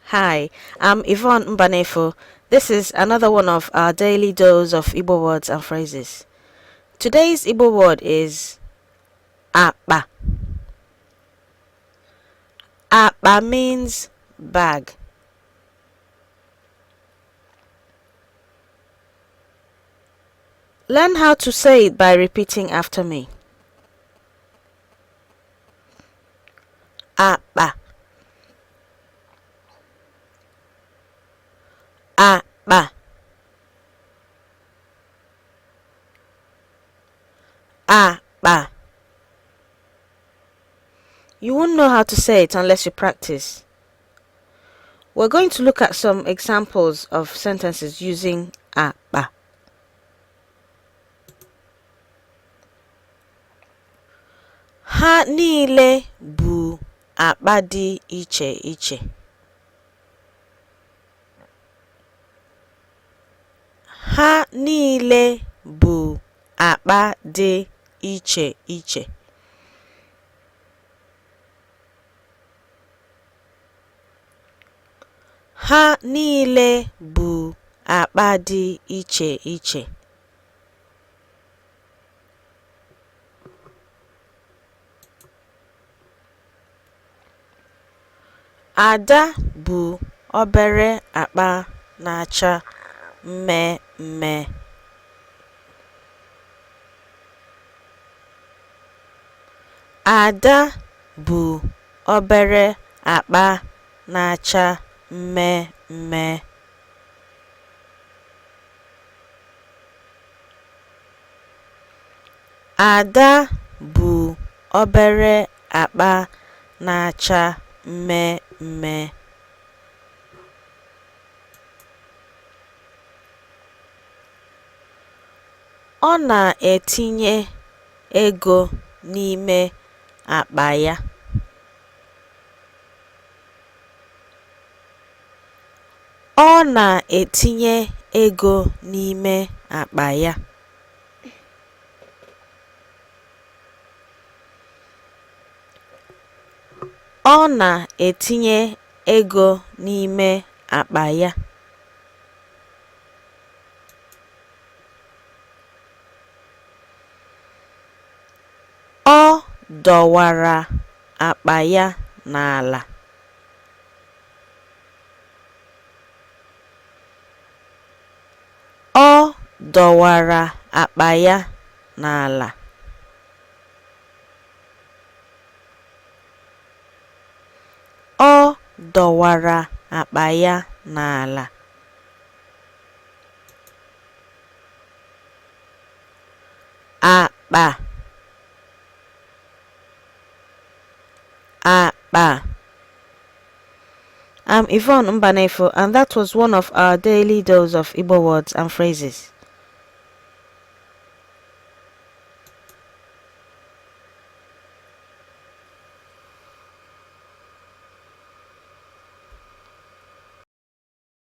Hi, I'm Yvonne Mbanefo. This is another one of our daily dose of Igbo words and phrases. Today's Igbo word is akpa. Akpa means bag. Learn how to say it by repeating after me. Akpa. Akpa. Akpa. You won't know how to say it unless you practice. We're going to look at some examples of sentences using akpa. Ha niile bu akpa dị iche iche. Ha niile bu akpa dị iche iche. Ha niile bu akpa dị iche iche. Ada bu obere akpa na-acha mmee mmee. Ada bu obere akpa na-acha mmee mmee. Ada bu obere akpa na-acha mmee mmee. Ọ na-etinye ego n'ime akpa ya. Ọ na-etinye ego n'ime akpa ya. Ọ na-etinye ego n'ime akpa ya. Ọ dọwara akpa ya n'ala. Ọ dọwara akpa ya n'ala. Ọ dọwara akpa ya n'ala. Akpa. Akpa. I'm Yvonne Mbanefo, and that was one of our daily dose of Igbo words and phrases.